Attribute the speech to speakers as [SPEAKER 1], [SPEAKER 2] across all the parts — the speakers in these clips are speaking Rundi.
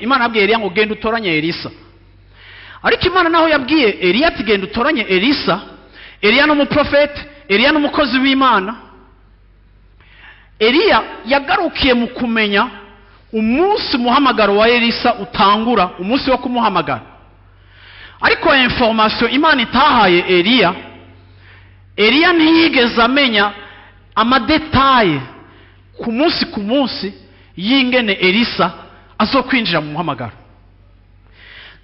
[SPEAKER 1] Imana yabwiye Eliya ngo genda utoranye Elisa. Ariko Imana naho yabwiye Eliya ati genda utoranye Elisa, Eliya ni umuprofeti, Eliya ni umukozi w'Imana. Eliya yagarukiye mu kumenya umunsi umuhamagaro wa Elisa utangura, umunsi wo kumuhamagara. Ariko information Imana itahaye Eliya, Eliya ntiyigeze amenya ama détails ku munsi ku munsi y'ingene Elisa azokwinjira mu muhamagaro.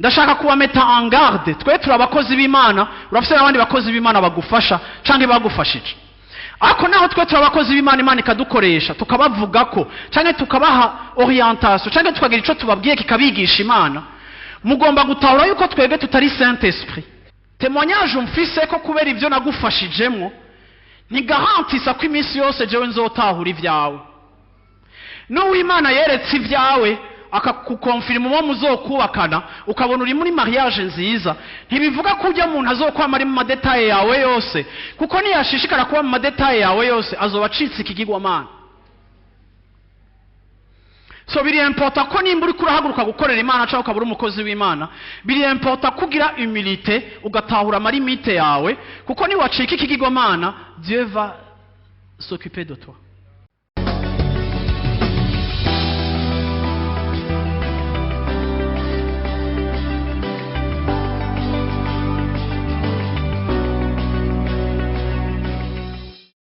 [SPEAKER 1] Ndashaka kubameta en garde. Twe turi abakozi b'Imana, urafise n'abandi bakozi b'Imana bagufasha canke bagufashije. Ariko naho twe turi abakozi b'Imana, Imana ikadukoresha tukabavuga ko canke tukabaha orientation canke tukagira ico tubabwiye kikabigisha Imana, mugomba gutahura yuko twebwe tutari Saint Esprit. Témoignage mfise ko kubera ibyo nagufashijemwo ntigarantisa ko iminsi yose jewe nzotahura ibyawe. N'uwimana yeretse ibyawe, akakukonfirima uwo muzokubakana, ukabona uri muri mariage nziza, ntibivuga ko ujya muntu azokwama ari mu ma détails yawe yose, kuko niyashishikara kuba mu ma détails yawe yose azoba acitse ikigirwamana. So biri important ko nimba uriko urahaguruka gukorera Imana cyangwa ukaba uri umukozi w'Imana, biri important kugira humilité, ugatahura ama limites yawe, kuko niwacika ikigirwamana, Dieu va s'occuper de toi.